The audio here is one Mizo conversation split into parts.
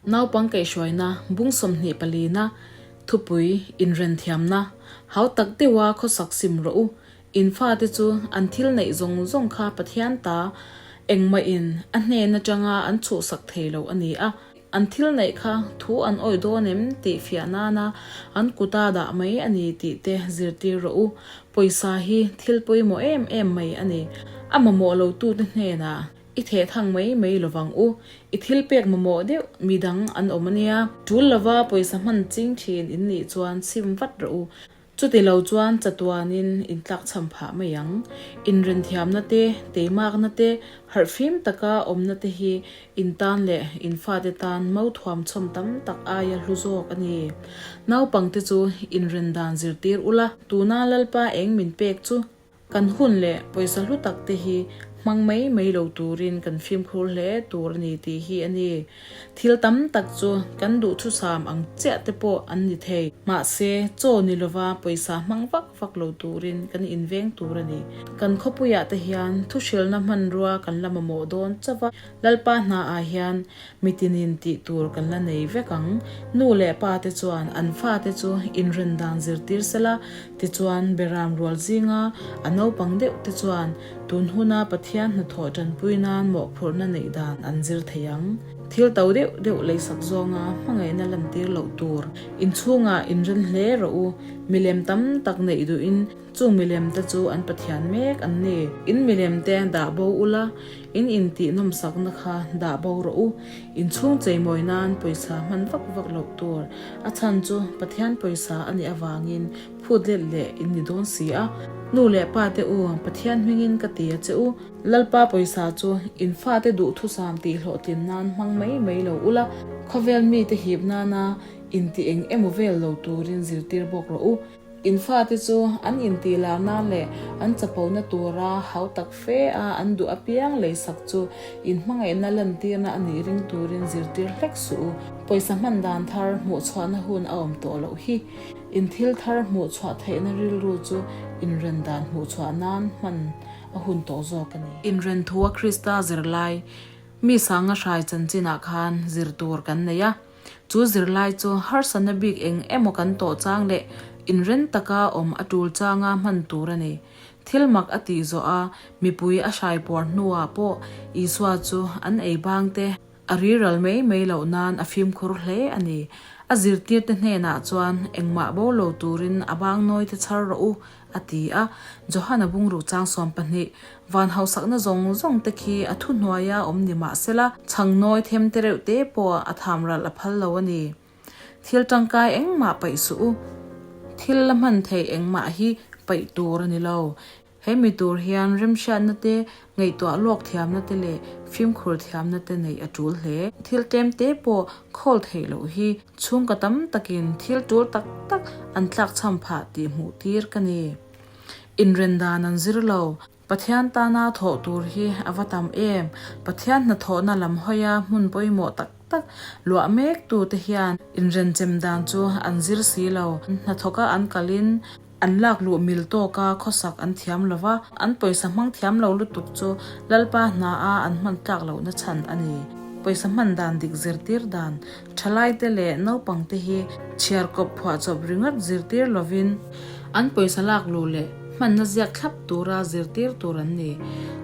Naupang kaihhruaina bung 24 na thupui inrenthiamna hautak deuha khawsak sim rawh u. In fate chu an thil neih zawng zawng kha Pathian ta engmahin a hnen atanga an chhuhsak thei lo a ni a. An thil neih kha thu an awih dawn em tih fiah nana an kuta dah mai a ni tih te zirtir rawh u. Pawisa hi thil pawimawh em em mai a ni. A mamawh lotute hnenah i theh thang mai mai lovang u. I thil pek mamawh deuh midang an awm a nia. Tul lova pawisa hman ching thin in nih chuan sim vat rawh u. Chuti lo chuan chatuanin in tlakchham phah mai ang. Inrenthiamna te, teimakna te, harhfim taka awmna te hi in tan leh in fate tan mauthuam chhawm tam tak aia hlu zawk a ni. Naupangte chu inren dan zirtir ula, tuna Lalpa eng min pek chu Kan hun leh pawisa hlu tak te hi hmang mai mai lo turin kan fimkhur hle tur a ni tih hi a ni. Thil tam tak chu kan duhthusam ang chiah te pawh an ni thei. Mahse, chaw ni lova pawisa hmang vak vak lo turin kan inveng tur a ni. Kan khawpuiah te hian thuhrilna hmanrua kan la mamawh dawn chauh a, Lalpa hnaah hian Mitinin tih tur kan la nei vek ang. Nu leh pa te chuan an fate chu inren dan zirtir sela, tichuan Beram rual zinga a naupang deuh te chuan tun huna Pathian hnathawh tanpui nan mawhphurhna neih dan an zir thei ang. Thil to deuh deuh leisak zawnga hmangaihna lantir loh tur. Inchhungah inren hle rawh u. Milem tam tak neih duhin Chung milem te chu an Pathian mek an ni. In milem te dah bo ula, in intih nawmsakna kha dah bo rawh u. In chhung cheimawi nan pawisa hman vak vak loh tur. A chhan chu Pathian pawisa a nih avangin phut let leh in ni dawn si a. Nu leh pa te u, Pathian hmingin ka ti a che u. Lalpa pawisa chu in fate duhthusam tih hlawhtlin nan hmang mai mai lo ula, khawvel mite hip nana intih eng emaw vel lo turin zirtir bawk rawh u. In fate chu an intih lar nan leh an chapona tura hau tak fe a an duh apiang leisak chu in hmangaihna lantirna a nih ring turin zirtir hlek suh u. Pawisa hman dan thar hmuhchhuahna hun a awm tawh loh hi. In thil thar hmuhchhuah theihna rilru chu inren dan hmuhchhuah nan hman a hun tawh zawk a ni. Inren thua Krista zirlai mi sanga hrai chanchinah khan zir tur kan nei a. Chu zirlai chu harsatna bik eng emaw kan tawh chang leh inren taka awm a tul changa hman tur a ni. Thil mak a tih zawh a, mipui a hrai puar hnuah pawh Isua chu an ei bang te a riral mai mai loh nan a fimkhur hle a ni. A zirtirte hnenah chuan engmah bo lo turin a bang nawi te chhar rawh u A ti a, Johana bungruk chang 12, Van hausakna zawng zawng te khi a thuhnuaia awm ni mah sela, chhang nawi them te reuh te pawh a tham ralh a phal lo a ni. Thil tangkai engmah paih suh u. Thil la hman theih engmah hi paih tur a ni lo. He mi tur hian remhriatna te, ngaihtuah lawk thiamna te leh fimkhur thiamna te neih a tul hle. Thil tlem te pawh khawl theih loh hi Chhungkaw tam takin thil tul tak tak an tlakchham phah tih hmuh tir ka ni. Inren dan an zir lo. Pathian tana thawh tur hi a va tam em. Pathian hnathawhna lam hawia hmun pawimawh tak tak luah mek tute hian inrenchem dan chu an zir si lo. Hnathawka an kalin an lak luh mil tawka khawsak an thiam lo va, an pawisa hmang thiam lo lutuk chu Lalpa hna-a an hman tlak lohna chhan a ni. Pawisa hman dan dik zirtir dan Thalaite leh naupangte hi chhiar kawp phuahchawp ringawt zirtir lovin an pawisa lak luh leh hmanna ziak thlap tura zirtir tur an ni.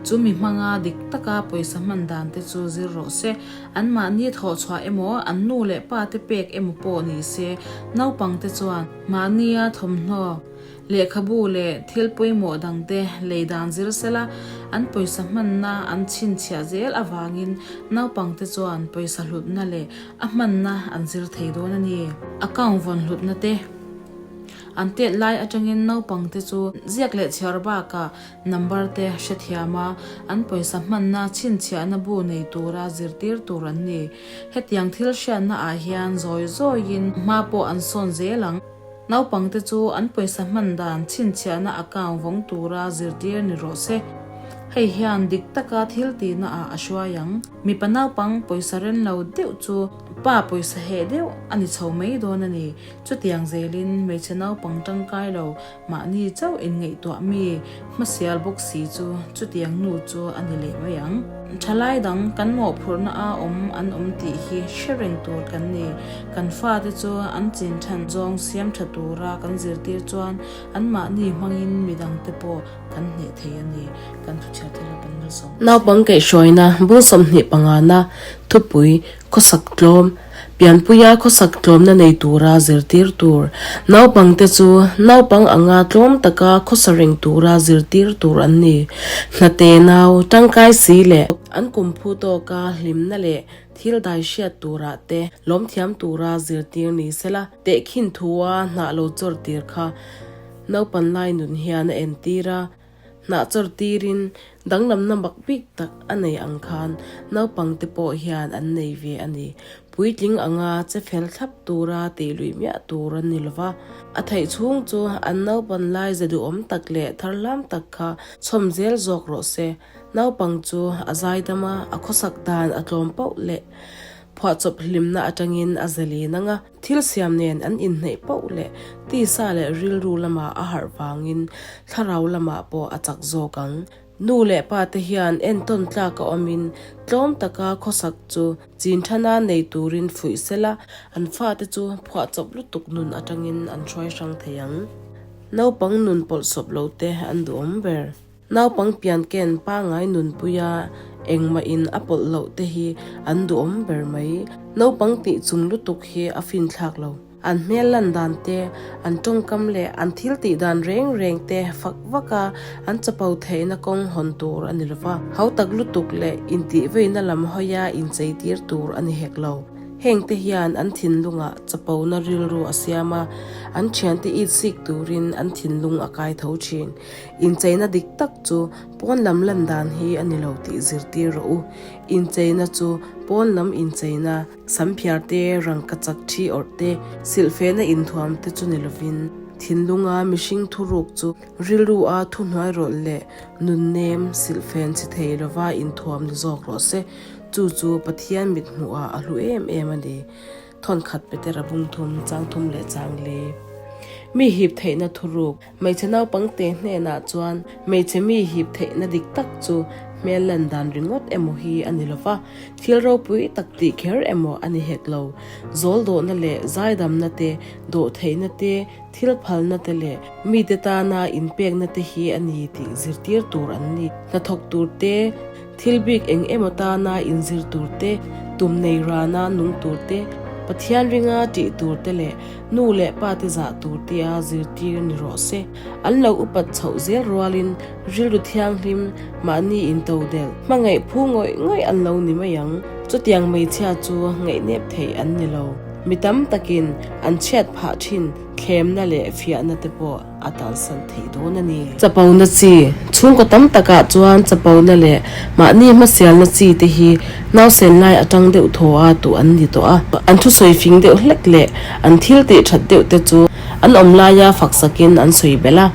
Chu mi hmanga dik taka pawisa hman dan te chu zir rawh se. Anmahni thawhchhuah emaw, an nu leh pa te pek emaw pawh ni se, naupangte chuan mahnia thawmhnaw, Lehkhabu leh thil pawimawh dangte lei dan zir sela, an pawisa hmanna an chhinchhiah zel avangin naupangte chuan pawisa hlutna leh a hmanna an zir thei dawn a ni. Account vawn hlutna te an tet lai atangin naupangte chu ziak leh chhiar bakah number te hrethiam a, an pawisa hmanna chhinchhiahna bu nei tura zirtir tur an ni. Hetiang thil hriatna ah hian zawi zawiin hma pawh an sawn zel ang. Naupangte chu an pawisa hman dan chhinchhiahna account vawng tura zirtir ni rawh se. Hei hian dik taka thil tihna ah a hruai ang. Mipa naupang pawisa ren lo deuh chu pa pawisa heh deuh a ni chho mai dawn a ni. Chutiang zelin hmeichhe naupang tangkai lo mahni chauh inngaihtuah mi hmasial bawk si chu chutiang nu chu a ni leh mai ang. Thalai dang kan mawhphurhna a awm an awm tih hi hre reng tur kan ni. Kan fate chu an chin than zawng siam tha tura kan zirtir chuan anmahni hmangin midangte pawh kan hneh thei a ni. Kan thuchhiar thei lo pan malsawm rawh se. Naupang kaihhruaina bung 20 pangana thupui khawsak tlawm Pianpuia khawsak tlawmna nei tura zirtir tur. Naupangte chu naupang anga tlawm taka khawsa reng tura zirtir tur an ni. Hnate nau tangkai si leh an kum phu tawka hlimna leh thil dai hriat turah te lawmthiam tura zirtir ni sela, tehkhin thua hnah lo chawr tir kha naupan lai nun hian a entir a. Hnah chawr tirin danglamna mak bik tak a nei ang khan naupangte pawh hian an nei ve a ni. Puitling anga che fel thlap tura tih luih miah tur an ni lova, a theih chhung chu an naupan lai ze duhawm tak leh tharhlam tak kha chhawm zel zawk rawh se. Naupang chu a zaidam a, a khawsak dan a tlawm pauh leh phuahchawp hlimna atangin a zalen ang a. Thil siam nen an inhneih poh leh tisa leh rilru lamah a harh vangin thlarau lamah pawh a chak zawk ang. Nu leh pa te hian entawn tlak a awmin tlawm taka khawsak chu chin thana nei turin fuih sela an fate chu phuahchawp lutuk nun atangin an hruai hrang thei ang. Naupang nun pawlhsawp lo te an duhawm ber. Naupang pian ken pangai nunpuia engmah in a pawlh loh te hi an duhawm ber mai. Naupang tih chung lutuk hi a finthlak lo. An hmel lan dan te, an tawngkam leh an thil tih dan reng reng te fak vak a an chapo theihna kawng hawn tur a ni lova. Hautak lutuk leh intihveina lam hawia inchei tir tur a ni hek lo. Heng te hian an thinlungah chapona rilru a siam a, an thiante it sik turin an thinlung a kai tho thin. Incheina dik tak chu pawn lam lan dan hi a ni lo tih zirtir rawh u. Incheina chu pawn lam incheina, samphiar te, rangkachak thi awrh te, silhfehna inthuam te chu ni lovin, thinlunga mihring thuruk chu rilru a thuhnuai rawlh leh nunnem silhfen chhe thei lova inthuam ni zawk rawh se. Chu chu Pathian mithmuhah a hlu em em a ni. Thawnkhat Petera bungthum, changthum leh changli. Mi hip theihna thuruk. Hmeichhe naupangte hnenah chuan hmeichhe mi hip theihna dik tak chu hmel lan dan ringawt emaw hi a ni lova, thil ropui tak tih kher emaw a ni hek lo. Zawl dawhna leh zaidamna te, dawhtheihna te, thil phalna te leh mite tana inpekna te hi a ni tih zirtir tur an ni. Hnathawk tur te, Thil bik eng emaw tana inzir tur te, tum nei rana nung tur te, Pathian ringa tih tur te leh nu leh pa te zah tur tia zirtir ni rawh se. An lo upat chhoh zel rualin rilru thianghlim, mahni into delh, hmangaih phu ngawih ngawih an lo ni mai ang. Chutiang hmeichhia chu ngaihnep theih an ni lo. Mi tam takin an chhiat phah thin thlemna leh fiahna te pawh. a tansan thei dawn a ni. Chapona chi, Chhungkaw tam takah chuan chapona leh mahni hmasialna chi te hi nausen lai atang deuh thaw a tuh an ni tawh a. An thusawi fing deuh hlek leh an thil tih that deuh te chu an awm laia faksakin an sawi belh a.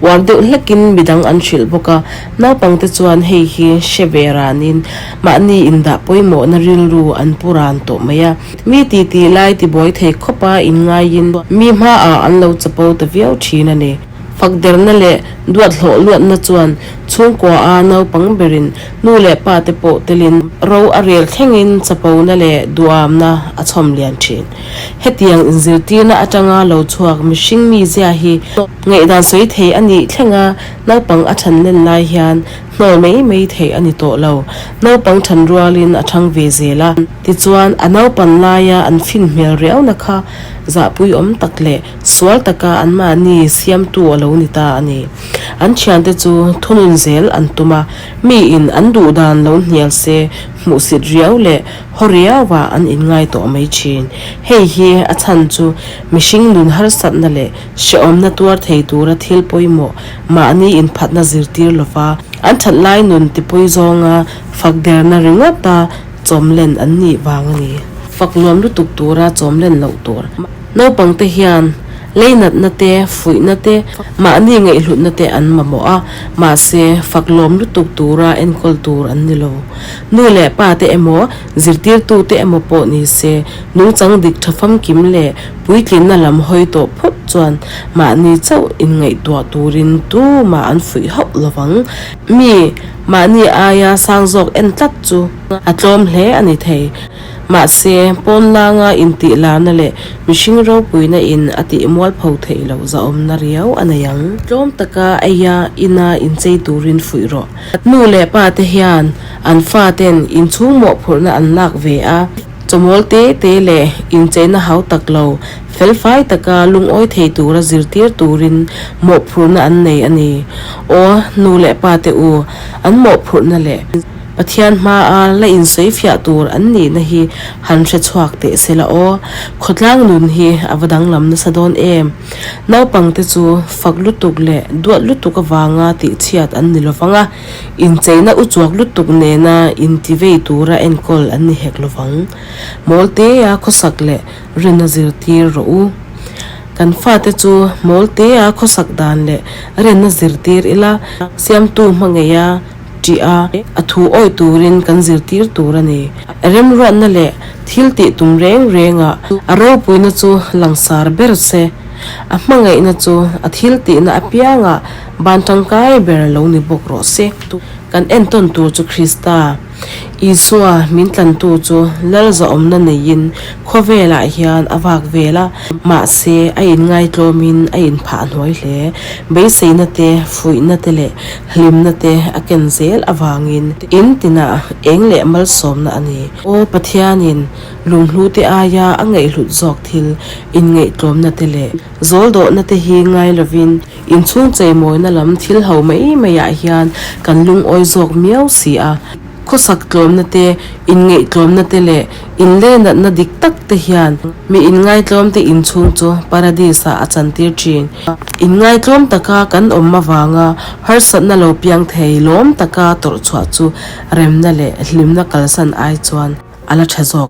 Uar deuh hlekin midang an hrilh bawk a, naupangte chuan hei hi hre ve ranin mahni indah pawimawhna rilru an pu ran tawh mai a. Mi titi lai tibuai thei khawpa inngaiin mi hmaah an lo chapo ta viau thin a ni. Fakderna leh duat hlawh luatna chuan chhungkua-a naupang berin nu leh pa te pawh telin ro a rel thlengin chapona leh duamna a chhawm lian thin. Hetiang inzirtirna atanga lo chhuak mihring mizia hi ngaihdan sawi thei a nih thlenga naupang a than len lai hian Hnawl mai mai theih a ni tawh lo. Naupang than rualin a thang ve zel a. Tichuan, a naupan laia an fin hmel riauna kha zahpuiawm tak leh sual taka anmahni siamtu a lo ni ta a ni. An thiante chu thunun zel an tum a, miin an duhdan lo hnial se hmuhsit riau leh haw riauah an inngai tawh mai thin. Hei hi a chhan chu mihring nun harsatna leh hrehawmna tuar thei tura thil pawimawh Mahni inphatna zirtir lova an that lai nun tipui zawnga fak derna ringawta chawm len an nih vang a ni. Fak nuam lutuk tura chawm len loh tur. Naupangte hian Leinatna te, fuihna te, mahni ngaihhlutna te an mamawh a, mahse, fak lawm lutuk tura enkawl tur an ni lo. Nu leh pa te emaw, zirtirtu te emaw pawh ni se, nungchang dik tha famkim leh puitlinna lam hawi tawh phawt chuan mahni chauh inngaihtuah turin tumah an fuih hauh lovang. Mi, mahni aia sang zawk en tlat chu a tlawm hle a ni thei. Mahse, pawnlanga intihlarna leh mihring ropuina in a tih mualpho theih loh zahawmna riau a nei ang. Tlawm taka eia ina inchei turin fuih rawh. Nu leh pa te hian an faten inchhung mawhphurhna an lak ve a, chawmawl te te leh incheina hau tak lo, felfai taka lungawi thei tura zirtir turin mawhphurhna an nei a ni. Aw, nu leh pa te u, an mawhphurhna leh. Pathian hmaa la insawi fiah tur an nihna hi han hre chhuak teh se la aw. Khawtlang nun hi a va danglam nasa dawn em. Naupangte chu fak lutuk leh duat lutuk avanga tihchhiat an ni lovang a, incheina uchuak lutuk nena intivei tura enkawl an ni hek lovang. Mawltea khawsak leh rinna zirtir rawh u. Kan fate chu mawltea khawsak dan leh rinna zirtir ila, siamtu hmangaih a, ṭih a, a thu awih turin kan zirtir tur a ni. Remruatna leh thil tih tum reng rengah a ropuina chu langsar ber se, a hmangaihna chu a thil tihna apiangah ban tangkai ber lo ni bawk rawh se. Kan entawn tur chu Krista. Isua min tlantu chu lal zahawmna neiin khawvelah hian a vak vel a, mahse a inngaitlawmin a inphah hnuai hle. Beiseina te, fuihna te leh hlimna te a ken zel avangin in tinah eng leh malsawmna a ni. Aw Pathianin lunghlute aia a ngaihhlut zawk thil inngaihtlawmna te leh zawldawhna te hi ngai lovin, Inchhung cheimawina lam thil ho mai maiah hian kan lungawi zawk miau si a. Khawsak tlawmna te, inngaihtlawmna te leh inleinatna dik tak te hian mi inngaitlawm te inchhung chu Paradis ah a chantir thin. Inngaitlawm taka kan awm avanga harsatna lo piang thei lawm taka tawrhchhuah chu remna leh hlimna kalsan ai chuan a la tha zawk.